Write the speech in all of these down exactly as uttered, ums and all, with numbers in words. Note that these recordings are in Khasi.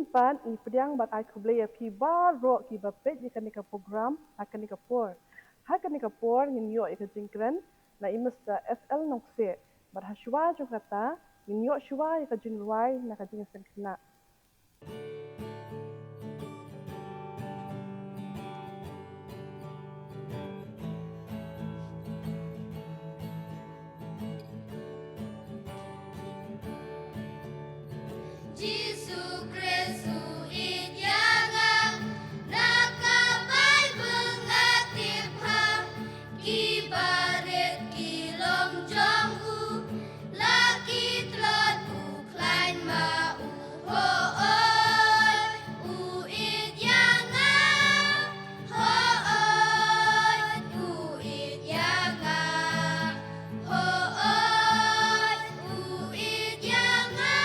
Pat ngi pdiang bad ai khublei ïa phi baroh kiba peit ïa kane ka program ha kane ka por. Ha kane ka por ngin ïoh ïa ka jingkren na i Mister F L Nongkseh, bad ha shuwa jong kata ngin ïoh shuwa ïa ka jingrwai na ka jingïaseng khynnah. Jisu Khrist u ïeit ïa nga, na ka Baibl nga tip ha, ki barit ki long jong u, la ki tlot u khlaiñ ma u, hooid u ïeit ïa nga, hooid u ïeit ïa nga, hooid u ïeit ïa nga,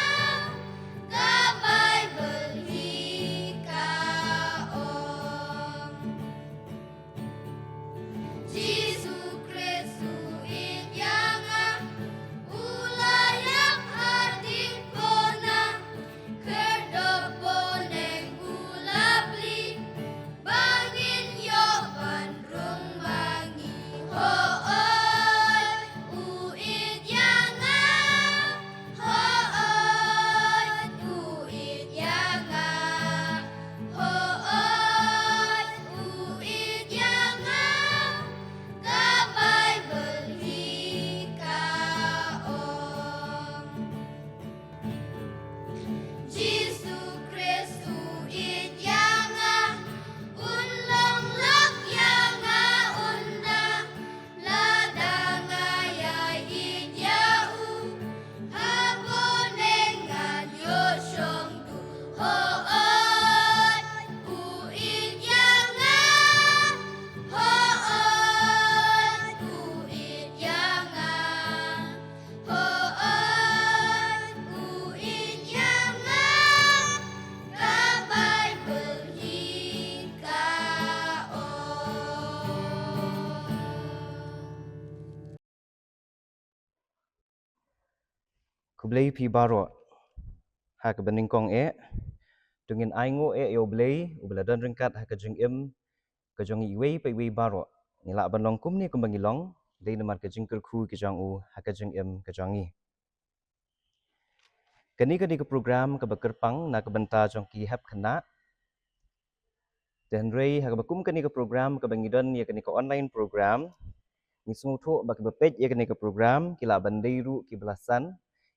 ka Baibl hi ka ong. Jisu Khrist u ïeit ïa nga, u la ïap ha ding pona, khyrdop bneng u la plie, ba ngin ïoh ban rung ma ngi, hooid u ïeit ïa nga, hooid u ïeit ïa nga, hooid u ïeit ïa nga, ka Baibl hi ka ong. Jisu Khrist u ïeit ïa nga, un long lok ïa nga, un da, lada nga ïai ïeit ïa u, ha bneng ngan ïoh shong duh, hooid u ïeit ïa nga, hooid u ïeit ïa nga, hooid u ïeit ïa nga, ka Baibl hi ka ong. Khublei phi baroh. Ha kaba nyngkong eh, to ngin ainguh eh ïa U Blei uba la don ryngkat ha ka jingim ka jong ngi iwei pa iwei baroh. Ngi lah ban long kumne kumba ngi long, dei namar ka jingkyrkhu ka jong u ha ka jingim ka jong ngi. Kane ka dei ka program kaba kyrpang na ka bynta jong ki hep khynnah. Te hynrei ha kaba kum kane ka program kaba ngi don ïa kane ka online program, ngi sngewthuh ba kiba peit ïa kane ka program ki lah ban dei ruh kiba la san,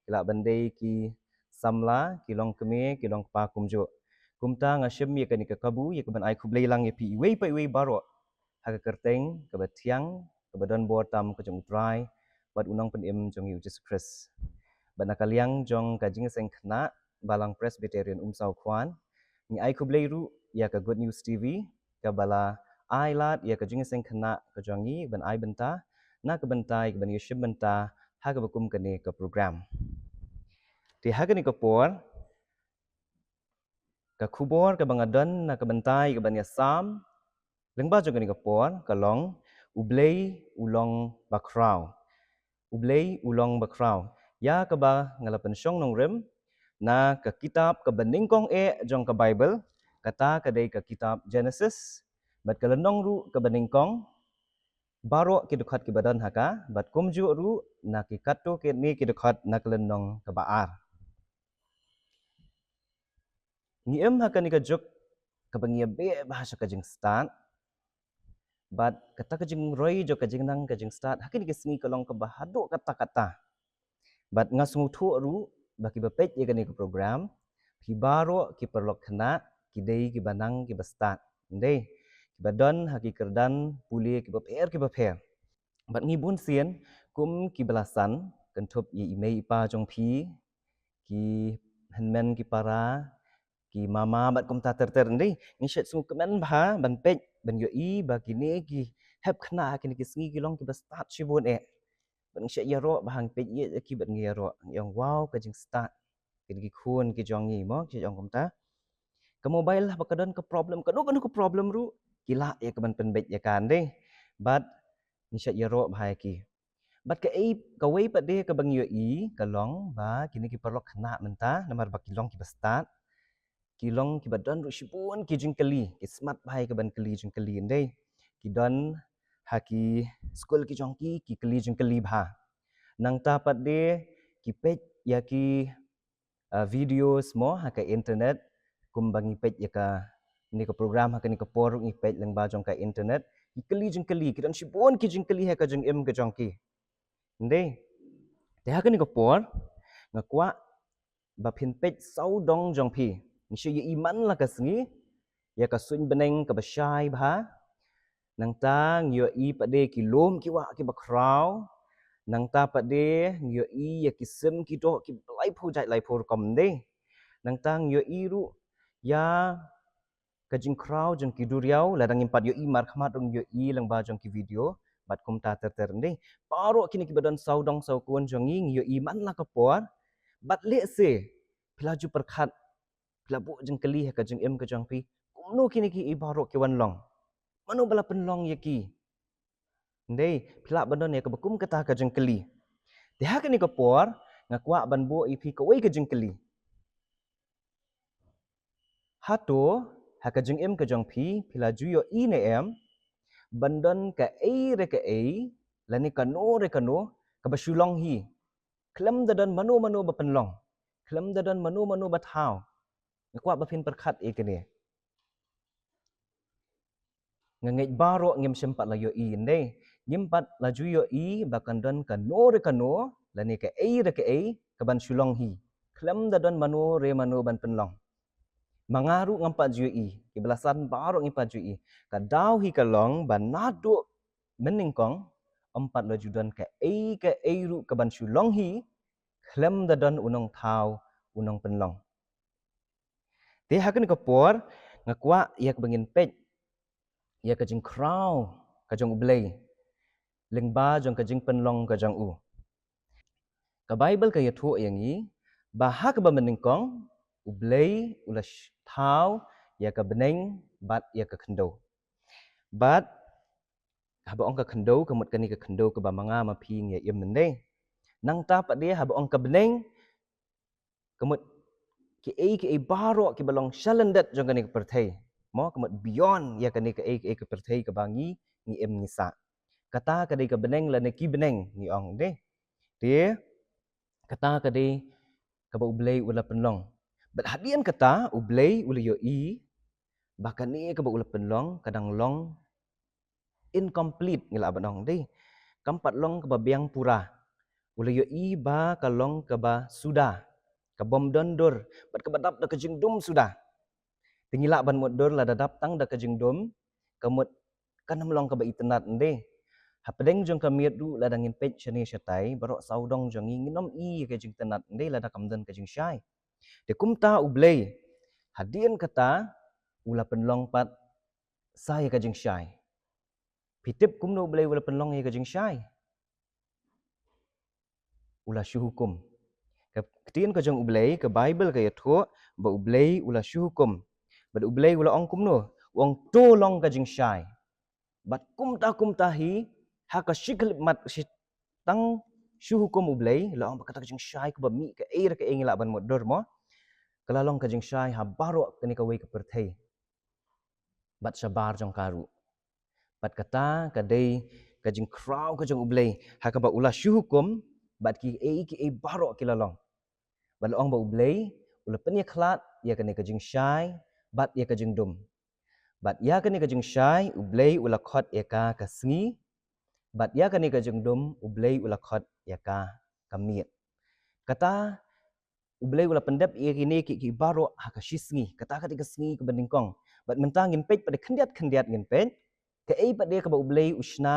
ki lah ban dei ki samla, ki long kmie, ki long kpa kumjuh. Kumta nga shim ïa kane ka kabu ïa kaban ai khublei lang ïa phi iwei pa iwei baroh ha ka kyrteng kaba thiang, kaba don bor tam ka jong U Trai bad U Nongpynim jong ngi U Jisu Khrist. Bad na ka liang jong ka Jingïaseng Khynnah Balang Presbyterian Umsaw Khwan, ngi ai khublei ruh ïa ka Good News T V kaba la ai lad ïa ka jingïaseng khynnah ka jong ngi ban ai bynta na ka bynta ïa kaban ïashim bynta ha kaba kum kane ka program. Te ha kane ka por, ka khubor kaba nga don na ka bynta ïa kaban ïasam lyngba jong kane ka por ka long, U Blei u long bakhraw. U Blei u long bakhraw. Ïa kaba nga la pynshong nongrim na ka kitab kaba nyngkong eh jong ka Baibl, kata ka dei ka kitab Genesis, bad ka lynnong ruh kaba nyngkong, baroh ki dkhot kiba don ha ka, bad kumjuh ruh na ki katto katne ki dkhot na ka lynnong kaba ar. Ngi im ha kane ka juk kaba ngi ïa beh bha sha ka jingstad. Bad kata ka jingroi jong ka jingnang ka jingstad ha kine ki sngi ka long kaba haduh katta katta. Bad nga sngewthuh ruh ba kiba peit ïa kane ka program, phi baroh ki paralok khynnah ki dei kiba nang kiba stad. Dei kiba don ha ki kyrdan pule kiba pher kiba pher. Bad ngi bun sien kum kiba la san, kynthup ïa i mei i pa jong phi, ki hynmen ki para, ki mama bad kumta ter ter, dei. Ngi shet sngewkmen bha ban peit ban ïohi ba kine ki hep khynnah ha kine ki sngi ki long kiba stad shibun eh. Bad ngi shet ïaroh bha, ngi peit ïa ki bad ngi ïaroh, ngi ong wow ka jingstad. Kine ki khun ki jong ngi mo, ki ong kumta. Ka mobile haba ka don ka problem, kano kano ka problem ruh ki lah ïa kaban pynbeit ïa ka, dei. Bad ngi shet ïaroh bha ïa ki. Bad kaei, kawei pat de kaba ngi ïohi ka long ba kine ki paralok khynnah mynta namar ba ki long kiba stad, ki long kiba don ruh shibun ki jingkylli, ki smat bha ïa ka ban kylli jingkylli, ym dei? Ki don ha ki skul ki jong ki, ki kylli jingkylli bha. Nangta pat de ki peit ïa ki, ah, videos mo ha ka internet, kumba ngi peit ïa kane ka program ha kane ka por ruh ngi peit lyngba jong ka internet, ki kylli jingkylli, ki don shibun ki jingkylli ha ka jingim ka jong ki. Ym dei? Te ha kane ka por nga kwah ba phin peit sawdong jong phi. Ngi shu ïohi man la ka sngi ïa ka suiñ bneng kaba shai bha. Nangta ngi ïohi pat de ki lum ki wah kiba khraw. Nangta pat de ngi ïohi ïa ki sim ki doh kiba laiphew jait laiphew rukom, ym dei? Nangta ngi ïohi ruh ïa ka jingkhraw jong ki duriaw, lada ngim pat ïohi markhmat ruh ngi ïohi lyngba jong ki video, bad kumta ter ter, ym dei? Baroh kine kiba don sawdong sawkun jong ngi, ngi ïohi man la ka por. Bad lehse phi la ju pyrkhat, phi la buh jingkylli ha ka jingim ka jong phi, kumno kine kiei baroh ki wan long? Mano ba la pynlong ïa ki? Ym dei? Phi lah ban don ïa kaba kum kata ka jingkylli. Te ha kane ka por nga kwah ban buh ïa phi kawei ka jingkylli. Hato ha ka jingim ka jong phi, phi la ju ïohi ne em ban don kaei re kaei, lane kano re kano kaba shu long hi, khlem da don mano mano ba pynlong, khlem da don mano mano ba thaw? Nga kwah ba phin pyrkhat ïa kane. Nga ngeit baroh ngim shym pat la ïohi, ym dei? Ngim pat la ju ïohi ba kan don kano re kano lane kaei re kaei kaban shu long hi, khlem da don mano re mano ban pynlong. Ma nga ruh ngam pat ju ïohi, kiba la san baroh ngim pat ju ïohi. Ka daw hi ka long ba naduh mynnyngkong ym pat la ju don kaei kaei ruh kaban shu long hi, khlem da don u nongthaw, u nongpynlong. Te ha kane ka por nga kwah ïa kaba ngin peit ïa ka jingkhraw ka jong U Blei lyngba jong ka jingpynlong ka jong u. Ka Baibl ka ïathuh ïa ngi ba ha kaba mynnyngkong U Blei u la sh-, thaw ïa ka bneng bad ïa ka khyndew. Bad haba ong ka khyndew, ka mut kane ka khyndew kaba ma nga ma phi ngi ïa im, ym dei? Nangta pat de haba ong ka bneng, ka mut kiei kiei baroh kiba long shalyndet jong kane ka pyrthei. Mo, ka mut beyond ïa kane kaei kaei ka pyrthei kaba ngi, ngi im ngi sah. Kata ka dei ka bneng lane ki bneng ngi ong, ym dei? Te kata ka dei kaba U Blei u la pynlong. Bad hadien kata U Blei u la ïohi ba kane kaba u la pynlong ka dang long incomplete, ngi lah ban ong, ym dei? Kam pat long kaba biang pura. U la ïohi ba ka long kaba suda, ka bym don dur, bad kaba dap da ka jingdum suda. Te ngi lah ban mutdur lada dap tang da ka jingdum, ka mut kan ym long kaba itynnad, ym dei? Hapdeng jong ka miet ruh lada ngin peit shane shatai, baroh sawdong jong ngi ngin ym i ïa ka jingtynnad, ym dei, lada kam don ka jingshai. Te kumta U Blei, hadien kata u la pynlong pat sa ïa ka jingshai. Phi tip kumno U Blei u la pynlong ïa ka jingshai? U la shu hukum. Ka ktien ka jong U Blei, ka Baibl ka ïathuh ba U Blei u la shu hukum. Bad U Blei u la ong kumno? U ong, "To long ka jingshai." Bad kumta kumta hi, ha ka shi khyllipmat shi tang shu hukum U Blei, la ong ba kata ka jingshai kaba mih kaei re kaei ngi lah ban mutdur, mo, ka la long ka jingshai ha baroh kane kawei ka pyrthei bad shabar jong ka ruh. Bad kata ka dei ka jingkhraw ka jong U Blei, ha kaba u la shu hukum bad kiei kiei baroh ki la long. Bad la ong ba U Blei u la pynïakhlad ïa kane ka jingshai bad ïa ka jingdum. Bad ïa kane ka jingshai U Blei u la khot ïa ka ka sngi, bad ïa kane ka jingdum U Blei u la khot ïa ka ka miet. Kata U Blei u la pyndep ïa kine kiei kiei baroh ha ka shi sngi. Kata ka dei ka sngi kaba nyngkong. Bad mynta ngin peit pat de khyndiat khyndiat, ngin peit kaei pat de kaba U Blei u shna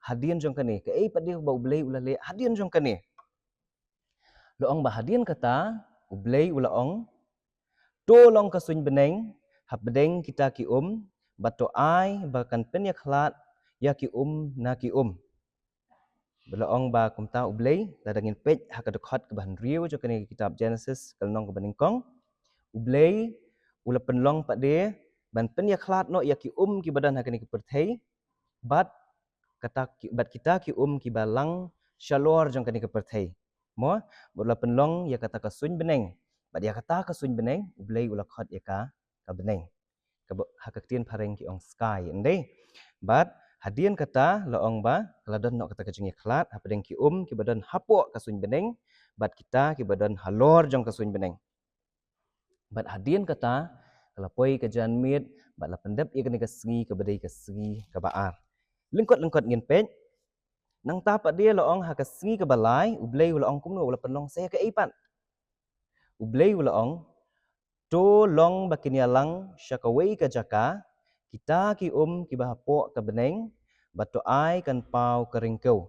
hadien jong kane, kaei pat de kaba U Blei u la leh hadien jong kane. La ong ba hadien kata U Blei u la ong, "To long ka suiñ bneng hapdeng kita ki um, bad to ai ba kan pynïakhlad ïa ki um na ki um." Ba la ong ba kumta U Blei, lada ngin peit ha ka dkhot kaba hynriew jong kane ka kitab Genesis, ka lynnong kaba nyngkong, U Blei u la pynlong pat de ban pynïakhlad noh ïa ki um kiba don ha kane ka pyrthei, bad kata ki, bad kita ki um kiba lang shalor jong kane ka pyrthei. Mo, bad u la pynlong ïa kata ka suiñ bneng Bad ïa kata ka suiñ bneng, U Blei u la khot ïa ka, ka bneng. Kaba, ha ka ktien phareng ki ong sky, ym dei. Bad hadien kata la ong ba, ka la don noh kata ka jingïakhlad, hapdeng ki um, kiba don hapoh ka suiñ bneng, bad kita kiba don halor jong ka suiñ bneng. Bad hadien kata, ka la poi ka janmiet, bad la pyndep ïa kane ka sngi kaba dei ka sngi kaba ar. Lyngkot-lyngkot ngin peit, nangta pat de la ong ha ka sngi kaba lai, U Blei u la ong kumno, u la pynlong sa ïa kaei pat. U Blei u la ong, to long ba kin ïalang sha kawei ka jaka, kita ki um kiba hapoh ka bneng, bad to ai kan paw ka ryngkew.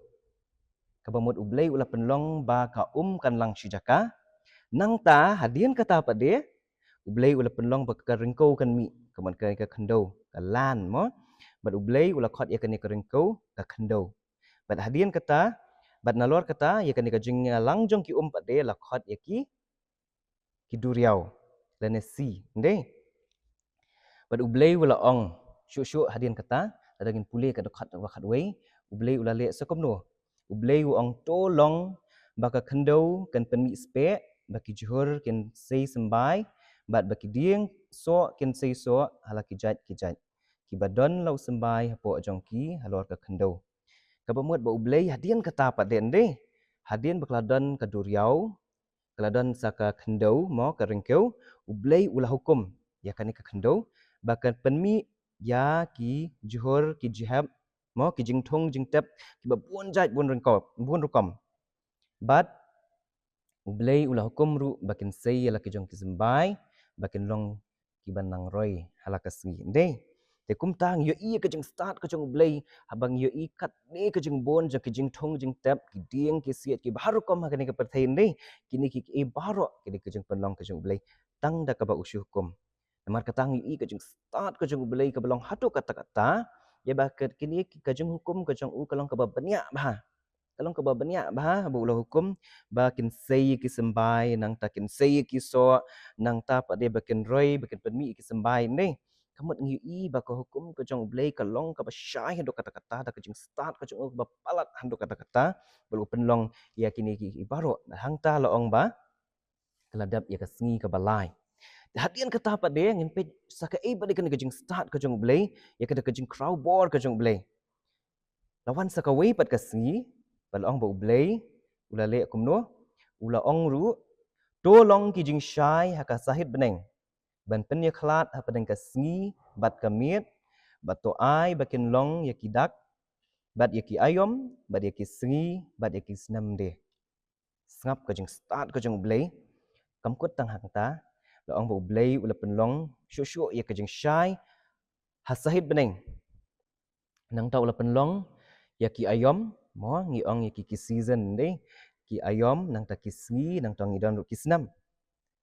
Kaba mut U Blei u la pynlong ba ka um kan lang shi jaka. Nangta hadien kata pat de, U Blei u la pynlong ba ka ryngkew kan mih, ka mut ka, ka khyndew, ka lan mo. Bad U Blei u la khot ïa kane ka ryngkew, ka khyndew. Bad hadien kata, bad nalor kata, ïa kane ka jingïalang jong ki um pat de la khot ïa ki, ki duriaw, lane sea, ym dei. Bad U Blei u la ong, shuh shuh hadien kata, lada ngin pule ka dkhot kaba khatwei, U Blei u la leh sa kumno. U Blei u ong to long ba ka khyndew kan pynmih speh, ba ki jhur kin sei symbai, bad ba ki dieng soh kin sei soh, ha la ki jait ki jait. Kiba don la u symbai hapoh jong ki halor ka khyndew. Kaba mut ba U Blei hadien kata pat de, ym dei. Hadien ba ka la don ka duriaw, ka la don sa ka khyndew, mo, ka ryngkew, U Blei u la hukum ïa kane ka khyndew ba kan pynmih ïa ki jhur, ki jhep, mo, ki jingthung jingtep, kiba bun jait bun ryngkew, bun rukom. Bad U Blei u la hukum ruh ba kin sei ïa la ki jong ki symbai, ba kin long kiba nang roi ha la ka sngi, ym dei. Te kumta ngi ïohi ka jingstad ka jong U Blei, haba ngi ïohi katne ka jingbun jong ki jingthung jingtep, ki dieng ki siej, kiba har rukom ha kane ka pyrthei, ym dei. Kine ki, ki baroh, kine ki jingpynlong ka jong U Blei, tang da kaba u shu hukum. Namar kata ngi ïohi ka jingstad ka jong U Blei kaba long haduh katta katta, ïa ba ka, kine ki, ka jinghukum ka jong u ka long kaba bniah bha. Ka long kaba bniah bha, ba u la hukum ba kin sei ki symbai, nangta kin sei ki soh, nangta pat de ba kin roi, ba kin pynmih ki symbai, ym dei. Ka mut ngi ïohi ba ka hukum ka jong U Blei ka long kaba shai haduh katta katta, da ka jingstad ka jong u kaba palat haduh katta katta, ba u pynlong ïa kine ki, ki baroh. Hangta la ong ba ka la dep ïa ka sngi kaba lai. Hadien kata pat de ngin peit sa kaei pat de kane ka jingstad ka jong U Blei, ïa kata ka jingkhraw bor ka jong U Blei. La wan sa kawei pat ka sngi, ba la ong ba U Blei u la leh kumno, u la ong ruh, to long ki jingshai ha ka sahit bneng, ban pynïakhlad hapdeng ka sngi bad ka miet, bad to ai ba kin long ïa ki dak, bad ïa ki aïom, bad ïa ki sngi, bad ïa ki snem de. Sngap ka jingstad ka jong U Blei. Kam kut tang hangta, la ong ba U Blei u la pynlong shuh shuh ïa ka jingshai ha sahit bneng. Nangta u la pynlong ïa ki aïom, mo, ngi ong ïa ki, ki season, ym dei, ki aïom, nangta ki sngi, nangta ngi don ruh ki snem.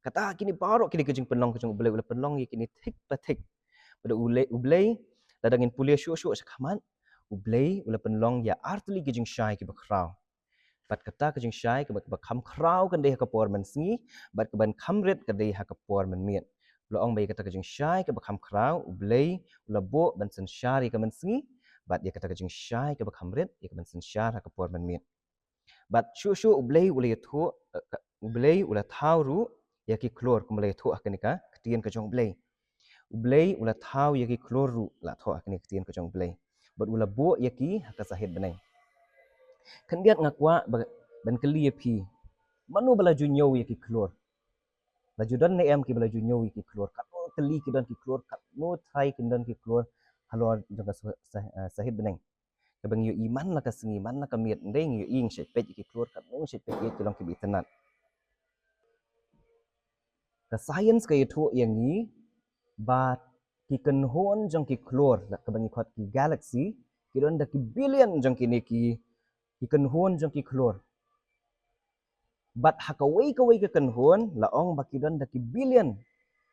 Kata kine baroh kine ka jingpynlong ka jong U Blei u la pynlong ïa kine thik pa thik. Bad U Blei, U Blei, lada ngin pule shuh shuh sha khmat, U Blei u la pynlong ïa artylli ki jingshai kiba khraw. Bad kata ka jingshai kaba, kaba kham khraw kan dei ha ka por mynsngi, bad kaban kham rit ka dei ha ka por mynmiet. La ong ba ïa kata ka jingshai kaba kham khraw, U Blei u la buh ban synshar ïa ka mynsngi, bad ïa kata ka jingshai kaba kham rit, ïa kaban synshar ha ka por mynmiet. Bad shuh shuh U Blei u la ïathuh, eh, ka, U Blei u la thaw ruh ïa ki khlur, kumba la ïathuh ha kane ka ktien ka jong U Blei. U Blei u la thaw ïa ki khlur ruh, la thoh ha kane ka ktien ka jong U Blei. Bad u la buh ïa ki ha ka sahit bneng. Khyndiat nga kwah ba, ban kylli ïa phi, mano ba la ju ñiew ïa ki khlur? La ju don ne em kiba la ju ñiew ïa ki khlur? Katno tylli ki don ki khlur, katno trai ki don ki khlur halor jong ka sa-, sa-, eh, sahit bneng? Kaba ngi ïohi man la ka sngi, man la ka miet, ym dei, ngi ïohi, ngi shait peit ïa ki khlur, katno ngi shait peit ïa ki long kiba itynnad. Ka science ka ïathuh ïa ngi ba ki kynhun jong ki khlur, la kaba ngi khot ki galaxy, ki don da ki billion jong kine ki, ki kynhun jong ki khlur. Bad ha kawei kawei ka kynhun, la ong ba ki don da ki billion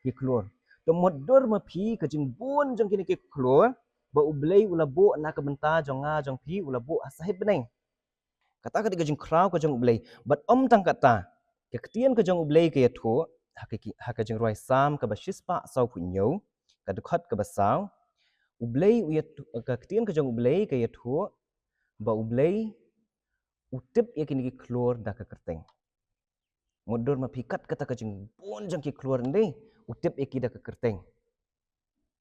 ki khlur. To mutdur ma phi ka jingbun jong kine ki khlur, ba U Blei u la buh na ka bynta jong nga jong phi, u la buh ha sahit bneng. Kata ka dei ka jingkhraw ka jong U Blei. Bad ym tang kata, ka ktien ka jong U Blei ka ïathuh, ha ka ki, ha ka jingrwai Salm kaba shispah sawphew hynñiew, ka dkhot kaba saw, U Blei u ïathuh, ka ktien ka jong U Blei ka ïathuh, ba U Blei u tip ïa kine ki khlur da ka kyrteng. Mutdur ma phi kat kata ka jingbun jong ki khlur ndei, u tip ïa ki da ka kyrteng.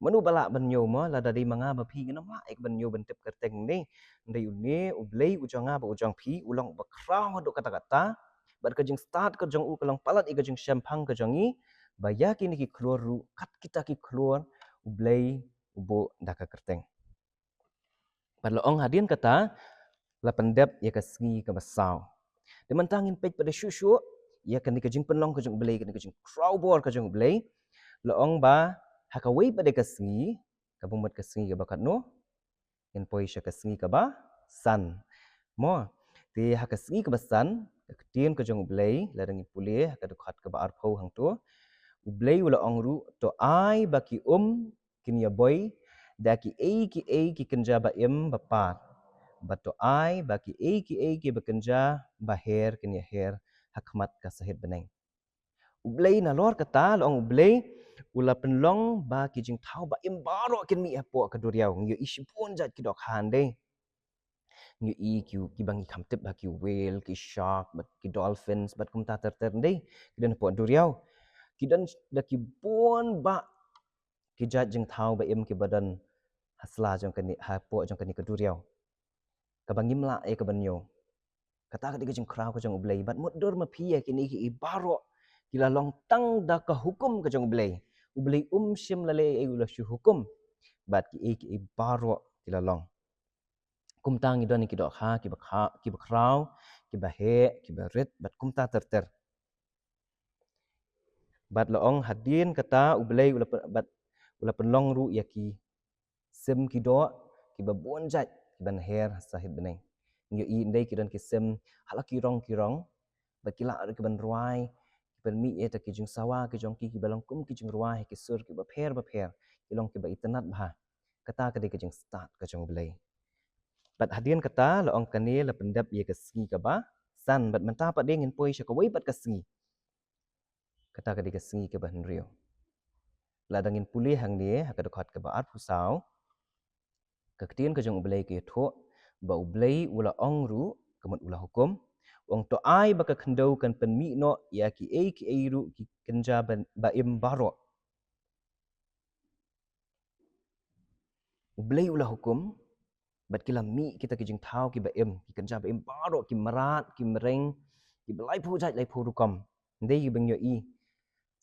Mano ba lah ban ñiew mo, lada dei ma nga ma phi ngin ym lah ïa ka ban ñiew ban tip kyrteng ndei. Ndei une U Blei u jong nga bad u jong phi u long uba khraw haduh katta katta. Bad ka jingstad ka jong u ka long palat ïa ka jingshemphang ka jong ngi, ba ïa kine ki khlur ruh kat kita ki khlur U Blei u buh da ka kyrteng. Bad la ong hadien kata, la pyndep ïa ka sngi kaba saw. Te mynta ngin peit pat da shuh shuh ïa kane ka jingpynlong ka jong U Blei, kane ka jingkhraw bor ka jong U Blei. La ong ba ha kawei pat de ka sngi, kaba mut ka sngi kaba katno? Ngin poi sha ka sngi kaba san. Mo, te ha ka sngi kaba san, ka ktien ka jong U Blei, lada ngin pule ha ka dkhot kaba arphew hangto, U Blei u la ong ruh, to ai ba ki um kin ïa boi da kiei kiei ki kynja ba im ba par, bad to ai ba kiei kiei kiba kynja ba her kin ïa her ha khmat ka sahit bneng. U Blei nalor kata, la ong U Blei u la pynlong ba ki jingthaw ba im baroh kin mih hapoh ka duriaw. Ngi ïohi shibun jait ki dohkha ndei. Ngi ïohi ki, kiba ngi kham tip ba ki whale, ki shark, bad ki dolphins, bad kumta ter ter ndei. Ki don hapoh duriaw. Ki don da ki bun bah ki jait jingthaw ba im kiba don ha sla jong kane, hapoh jong kane ka duriaw, kaba ngim lah ïa ka ban ñiew. Kata ka dei ka jingkhraw ka jong U Blei. Bad mutdur ma phi ïa kine kiei baroh ki la long tang da ka hukum ka jong U Blei. U Blei um shym la leh ei ei, u la shu hukum. Bad kiei kiei baroh ki la long. Kumta ngi don ïa ki dohkha kiba kha, kiba khraw, kiba heh, kiba rit, bad kumta ter ter. Bad la ong hadien kata U Blei u la pyn-, bad u la pynlong ruh ïa ki sim ki doh kiba bun jait kiban her ha sahit bneng. Ngi ïohi ndei ki don ki sim ha la ki rong ki rong, bad ki lah ruh kiban rwai, kiban mih ïa kita ki jingsawa ki jong ki kiba long kum ki jingrwai ha ki sur kiba pher ba pher, ki long kiba itynnad bha. Kata ka dei ka jingstad ka jong U Blei. Bad hadien kata la ong kane la pyndep ïa ka sngi kaba san, bad mynta pat de ngin poi sha kawei pat ka sngi. Kata ka dei ka sngi kaba hynriew. Lada ngin pule hangne ha ka dkhot kaba arphew saw, ka ktien ka jong U Blei ka ïathuh ba U Blei u la ong ruh, ka mut u la hukum, u ong to ai ba ka khyndew kan pynmih noh ïa kiei kiei ruh ki kynja ba, ba im baroh. U Blei u la hukum, bad ki la mih kita ki jingthaw kiba im, ki kynja ba im baroh, ki mrad, ki mreng, kiba laiphew jait laiphew rukom. Ndei kiba ngi ïohi.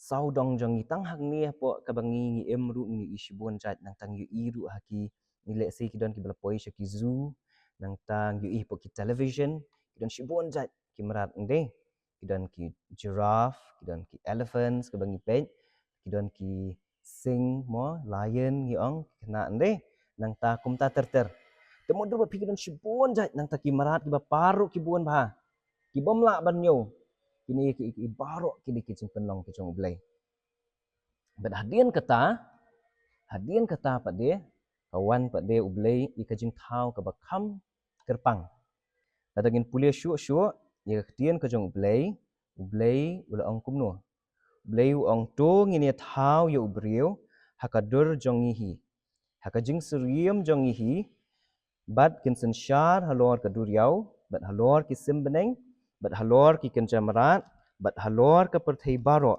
Sawdong jong ngi tang hangne hapoh kaba ngi, ngi im ruh ngi ïohi shibun jait, nangta ngi ïohi ruh ha ki, ngi leh sei ki don kiba la poi sha ki zoo, nangta ngi ïohi hapoh ki television, ki don shibun jait ki mrad ndei. Ki don ki giraffe, ki don ki elephants kaba ngi peit, ki don ki sing mo, lion ngi ong, ki khynnah ndei. Nangta kumta ter ter. Te mutdur ba phi ki don shibun jait, nangta ki mrad kiba par ruh ki bun bha, kibym lah ban ñiew. Kine ki, ki baroh ki dei ki jingpynlong ki jong U Blei. Bad hadien kata, hadien kata pat de, ka wan pat de U Blei ïa ka jingthaw kaba kham kyrpang. Lada ngin pule shuh shuh ïa ka ktien ka jong U Blei, U Blei u la ong kumno? U Blei u ong to ngin ïa thaw ïa u briew ha ka dur jong ngi hi, ha ka jingsyriem jong ngi hi, bad kin synshar halor ka duriaw, bad halor ki sim bneng, bad halor ki kynja mrad, bad halor ka pyrthei baroh,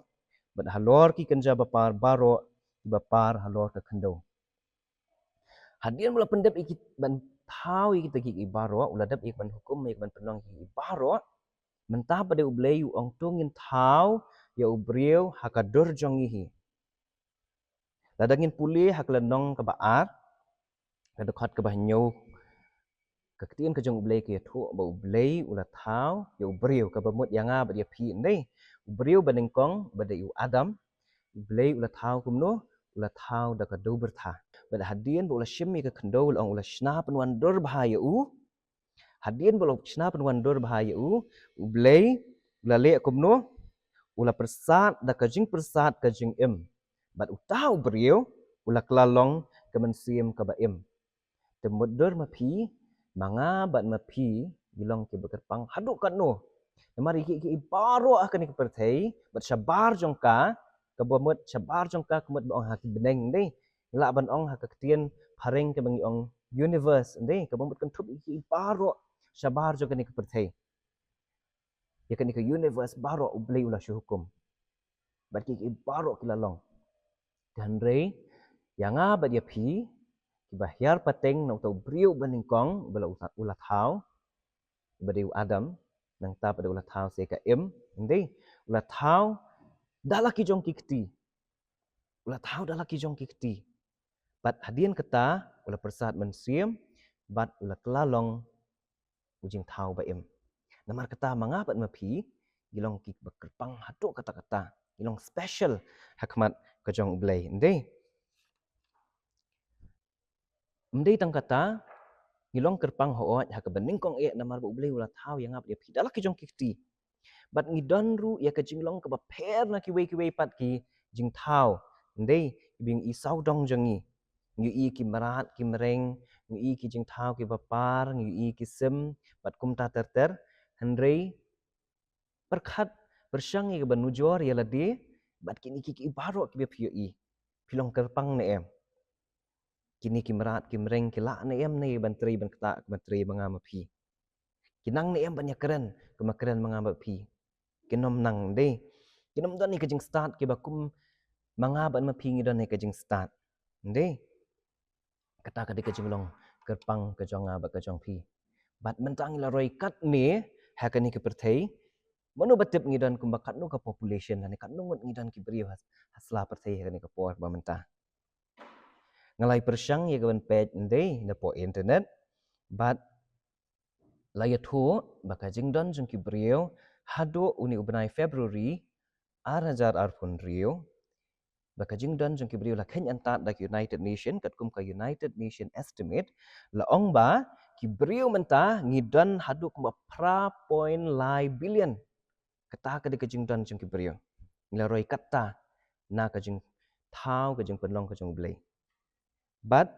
bad halor ki kynja ba par baroh, kiba par halor ka khyndew. Hadien ba u la pyndep ïa ki ban thaw ïa kita kiei baroh, u la dep ïa ki ban hukum, ïa ki ban pynlong ïa ki baroh. Mynta pat de U Blei u ong to ngin thaw ïa u briew ha ka dur jong ngi hi. Lada ngin pule ha ka lynnong kaba ar, ka dkhot kaba hynñiew, ka ktien ka jong U Blei ka ïathuh ba U Blei u la thaw ïa u briew, kaba mut ïa nga bad ïa phi ndei. U briew ba nyngkong ba dei u Adam, U Blei u la thaw kumno? U la thaw da ka dewbyrtha. Bad hadien ba u la shim ïa ka khyndew, u la ong u la shna pynwandur bha ïa u. Hadien ba u la shna pynwandur bha ïa u, U Blei u la leh kumno? U la pyrsad da ka jingpyrsad ka jingim. Bad uta u briew u la kylla long ka mynsiem kaba im. Te mutdur ma phi, ma nga bad ma phi, ngi long kiba kyrpang haduh katno? Namar ïa kiei kiei baroh ha kane ka pyrthei, bad shabar jong ka, kaba mut shabar jong ka, ka mut ba ong ha ki bneng ndei. Ngi lah ban ong ha ka ktien phareng kaba ngi ong universe ndei, kaba mut kynthup ïa kiei kiei baroh shabar jong kane ka pyrthei. ïa kane ka universe baroh U Blei u la shu hukum. Bad ki, ki baroh ki la long. Te hynrei ïa nga bad ïa phi, kiba hiar pateng na uta u briew ba nyngkong, ba la u la thaw, ba dei u Adam, nangta pat u la thaw sa ka Im, ym dei, u la thaw da la ki jong ki kti. U la thaw da la ki jong ki kti. Bad hadien kata, u la pyrsad mynsiem, bad u la kylla long u jingthaw ba im. Namar kata ma nga bad ma phi, ngi long kiba kyrpang haduh katta katta. Ngi long special ha khmat ka jong U Blei. Ym dei? Ym dei tang kata, ngi long kyrpang hooid ha kaba nyngkong eh namar ba U Blei u la thaw ïa nga bad ïa phi da la ki jong ki kti. Bad ngi don ruh ïa ka jinglong kaba pher na kiwei kiwei pat ki jingthaw. Ym dei? Ba ngi i sawdong jong ngi. Ngi i ki mrad, ki mreng, ngi i ki jingthaw kiba par, ngi i ki sim, bad kumta ter ter. Hynrei pyrkhat, pyrshang ïa kaba nujor ïa lade, bad kine ki, ki baroh kiba phi ïohi. Phi long kyrpang ne em? Kine ki mrad, ki mreng, ki lah ne em ne ban trei ban ktah, ban trei ma nga ma phi? Ki nang ne em ban ïakren, kumba kren ma nga ma phi? Kin ym nang, ym dei? Kin ym don ïa ka jingstad kiba kum ma nga bad ma phi ngi don ïa ka jingstad. Ym dei? Kata ka dei ka jinglong kyrpang ka jong nga bad ka jong phi. Bad mynta ngi la roi katne ha kane ka pyrthei, mano ba tip ngi don kumba katno ka population, lane katno ngut ngi don ki briew ha, ha sla pyrthei ha kane ka por ba mynta. Nga la ïa pyrshang ïa ka ban peit, ym dei, na poh internet, bad la ïathuh ba ka jingdon jong ki briew haduh une u bnai February ar hajar arphew hynriew, ba ka jingdon jong ki briew, la kheiñ antad da ka United Nation, katkum ka United Nation estimate, la ong ba ki briew mynta ngi don haduh kumba phra point lai billion. Kata ka dei ka jingdon jong ki briew. Ngi la roi katta na ka jingthaw, ka jingpynlong ka jong U Blei. Bad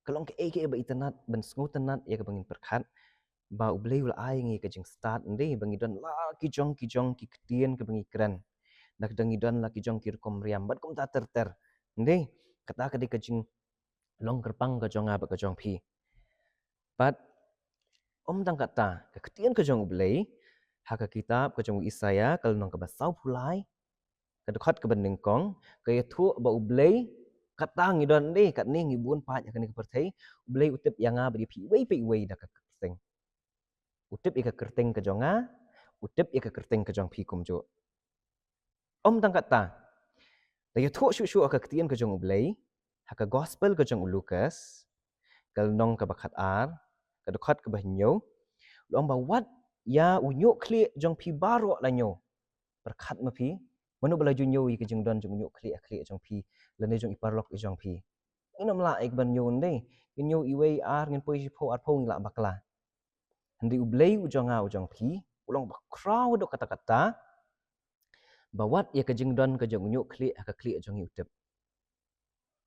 ka long kaei kaei ba itynnad ban sngewtynnad ïa kaba ngin pyrkhat ba U Blei u la ai ngi ka jingstad, ym dei, ba ngi don la ki jong ki jong ki ktien kaba ngi kren. Da ka dang ngi don la ki jong ki rukom riam bad kumta ter ter. Ym dei? Kata ka dei ka jinglong kyrpang ka jong nga bad ka jong phi. Bad ym tang kata, ka ktien ka jong U Blei ha ka kitab ka jong u Isaïah, ka lynnong kaba sawphew lai, ka dkhot kaba nyngkong, ka ïathuh ba U Blei, kata ngi don, ym dei, katne ngi bun pat ha kane ka pyrthei, U Blei u tip ïa nga bad ïa phi iwei pa iwei da ka kyrteng. U tip ïa ka kyrteng ka jong nga, u tip ïa ka kyrteng ka jong phi kumjuh. Ym tang kata, la ïathuh shuh shuh ha ka ktien ka jong U Blei ha ka gospel ka jong u Lukas, ka lynnong kaba khatar, ka dkhot kaba hynñiew, la ong ba wat ïa u ñiuh khlieh jong phi baroh la ñiew. Pyrkhat ma phi, mano ba la ju ñiew ïa ka jingdon jong u ñiuh khlieh, khlieh jong phi, lane jong i paralok i jong phi? Ngin ym lah ïa ka ban ñiew, ym dei? Ngin ñiew iwei, ar, ngin poi shiphew, arphew, ngi lah bakla. Hynrei U Blei u jong nga u jong phi u long ba khraw haduh katta katta, ba wat ïa ka jingdon ka jong u ñiuh khlieh ha ka khlieh jong ngi u tip.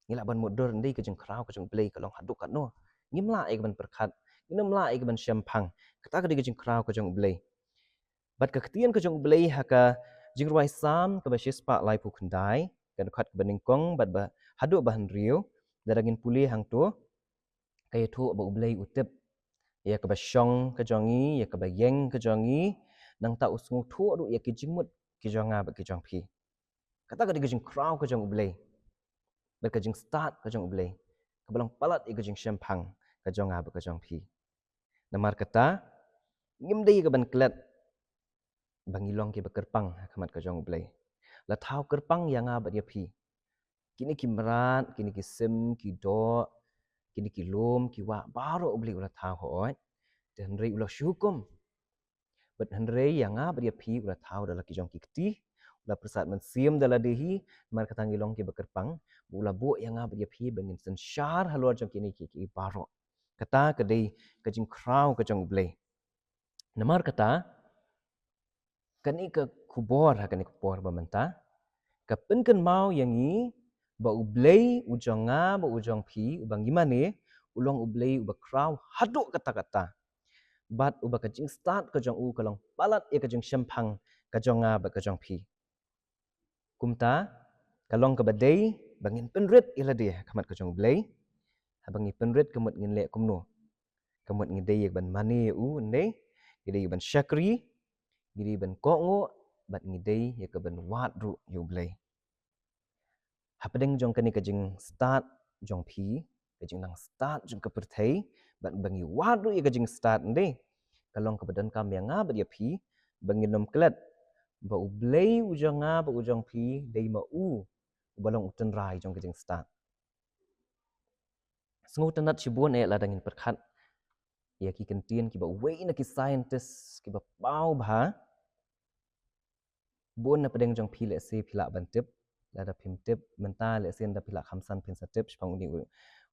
Ngi lah ban mutdur, ym dei, ka jingkhraw ka jong U Blei ka long haduh katno. Ngim lah ïa ka ban pyrkhat, ngim lah ïa ka ban shemphang. Kata ka dei ka jingkhraw ka jong U Blei. Bad ka ktien ka jong U Blei ha ka Jingrwai Salm kaba shispah laiphew khyndai, ka dkhot kaba nyngkong bad ba haduh ba hynriew, lada ngin pule hangto, ka ïathuh ba U Blei u tip ïa kaba shong ka jong ngi, ïa kaba ïeng ka jong ngi, nangta u sngewthuh ruh ïa ki jingmut ki jong nga bad ki jong phi. Kata ka dei ka jingkhraw ka jong U Blei, bad ka jingstad ka jong U Blei, kaba long palat ïa ka jingshemphang ka jong nga bad ka jong phi. Namar kata, ngim dei ïa ka ban klet ba ngi long kiba kyrpang ha khmat ka jong U Blei. La thaw kyrpang ïa nga bad ïa phi. Kine ki mrad, kine ki sim, ki doh, kine ki lum, ki wah, baroh U Blei u la thaw hooid. Te hynrei u la shu hukum. Bad hynrei ïa nga bad ïa phi u la thaw da la ki jong ki kti, u la pyrsad mynsiem da lade hi, namar kata ngi long kiba kyrpang, u la buh ïa nga bad ïa phi ba ngin synshar halor jong kine ki, ki baroh. Kata ka dei ka jingkhraw ka jong U Blei. Namar kata, kane ka khubor ha kane ka por ba mynta ka pynkynmaw ïa ngi ba U Blei u jong nga bad u jong phi, uba ngi mane, u long U Blei uba khraw haduh katta katta. Bad uba ka jingstad ka jong u ka long palat ïa ka jingshemphang ka jong nga bad ka jong phi. Kumta, ka long kaba dei ba ngin pynrit ïa lade ha khmat ka jong U Blei. Haba ngi pynrit, ka mut ngin leh kumno? Ka mut ngi dei ïa ka ban mane ïa u, ym dei? Ngi dei ïa ka ban shakri, Ngi dei ban kohnguh, bad ngi dei ïa ka ban wad ruh ïa U Blei. Hapdeng jong kane ka jingstad jong phi, ka jingnang stad jong ka pyrthei, bad ba ngi wad ruh ïa ka jingstad, ym dei? Ka long kaba donkam ïa nga bad ïa phi ba ngin ym klet ba U Blei u jong nga bad u jong phi dei ma u uba long u tynrai jong ka jingstad. Sngewtynnad shibun eh lada ngin pyrkhat ïa ki kyntien kiba uwei na ki scientist kiba paw bha. Bun na pdeng jong phi lehse phi lah ban tip, lada phim tip mynta lehse ynda phi lah khamsan phin sa tip shaphang une u,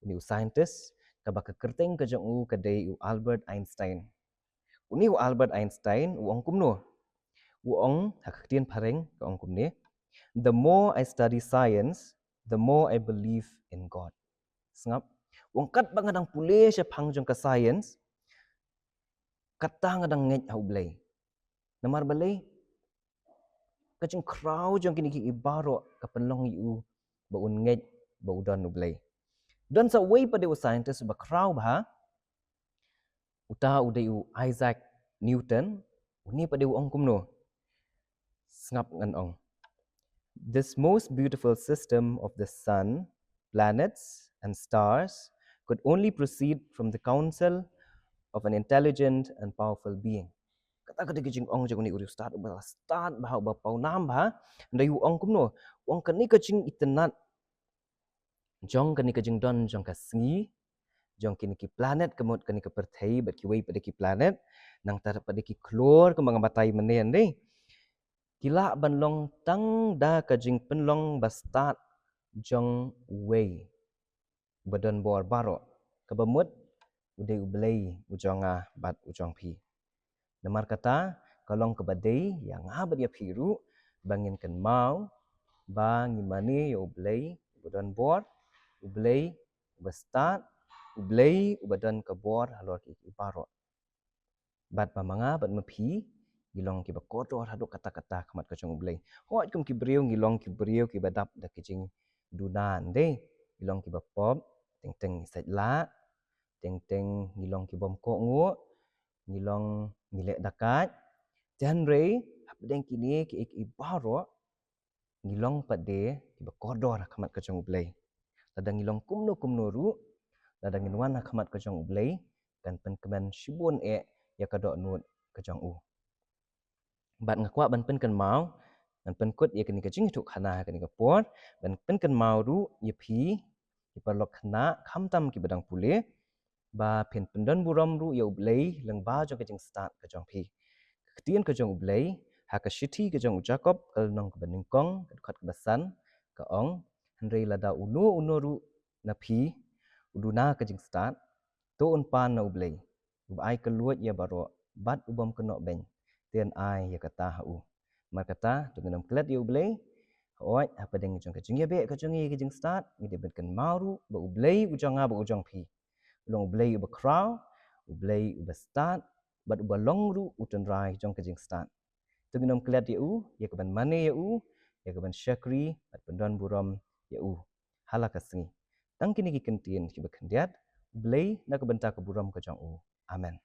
une u scientist, kaba ka kyrteng ka jong u ka dei u Albert Einstein. Une u Albert Einstein u ong kumno? U ong ha ka ktien phareng ka ong kumne: "The more I study science, the more I believe in God." Sngap. U ong katba nga dang pule shaphang jong ka science, kata nga dang ngeit ha U Blei. Namar balei? Ka jingkhraw jong kine kiei baroh ka pynlong ïa u ba un ngeit ba u don U Blei. Don sa uwei pat de u scientist ba khraw bha, uta u dei u Isaac Newton, une pat de u ong kumno? Sngap ngan ong. "This most beautiful system of the sun, planets and stars could only proceed from the counsel of an intelligent and powerful being." Kata ka dei ka jingong jong une u riewstad uba stad bha, uba pawnam bha. Hynrei u ong kumno? U ong kane ka jingitynnad jong kane ka jingdon jong ka sngi, jong kine ki planet, ka mut kane ka pyrthei bad kiwei pat de ki planet, nangta pat de ki khlur kumba nga batai mynne, ym dei? Ki lah ban long tang da ka jingpynlong ba stad jong uwei uba don bor baroh, kaba mut u dei U Blei u jong nga bad u jong phi. Namar kata ka long kaba dei ïa nga bad ïa phi ruh ba ngin kynmaw ba ngi mane ïa U Blei uba don bor, U Blei uba stad, U Blei uba don ka bor halor kiei kiei baroh. Bad ba ma nga bad ma phi ngi long kiba kordor haduh katta katta ha khmat ka jong U Blei. Hooid, kum ki briew ngi long ki briew kiba dap da ki jingduna, ym dei? Ngi long kiba pop, teng teng ngi sait lah, teng teng ngi long ki bym kohnguh, ngi long, ngi leh dakait. Te hynrei hapdeng kine kiei kiei baroh ngi long pat de kiba kordor ha khmat ka jong U Blei. Lada ngi long kumno kumno ruh, lada ngin wan ha khmat ka jong U Blei, kan pynkmen shibun eh ïa ka dohnud ka jong u. Bad nga kwah ban pynkynmaw, ngan pynkut ïa kane ka jingïathuhkhana ha kane ka por, ban pynkynmaw ruh ïa phi, ïa paralok khynnah, khamtam kiba dang pule, ba phin pyndon burom ruh ïa U Blei lyngba jong ka jingstad ka jong phi. Ka ktien ka jong U Blei ha ka shithi ka jong u Jakob, ka lynnong kaba nyngkong, ka dkhot kaba san, ka ong: "Hynrei lada uno uno ruh na phi u duna ka jingstad, to un pan na U Blei, uba ai kylluid ïa baroh, bad u bym kynnoh beiñ, te yn ai ïa kata ha u." Namar kata to ngin ym klet ïa U Blei. Hooid, hapdeng jong ka jingïabeh ka jong ngi ïa ka jingstad, ngi dei ban kynmaw ruh ba U Blei u jong nga bad u jong phi u long U Blei uba khraw, U Blei uba stad, bad uba long ruh u tynrai jong ka jingstad. To ngin ym klet ïa u, ïa ka ban mane ïa u, ïa ka ban shakri bad pyndon burom ïa u ha la ka sngi. Tang kine ki kyntien kiba khyndiat, U Blei na ka bynta ka burom ka jong u. Amen.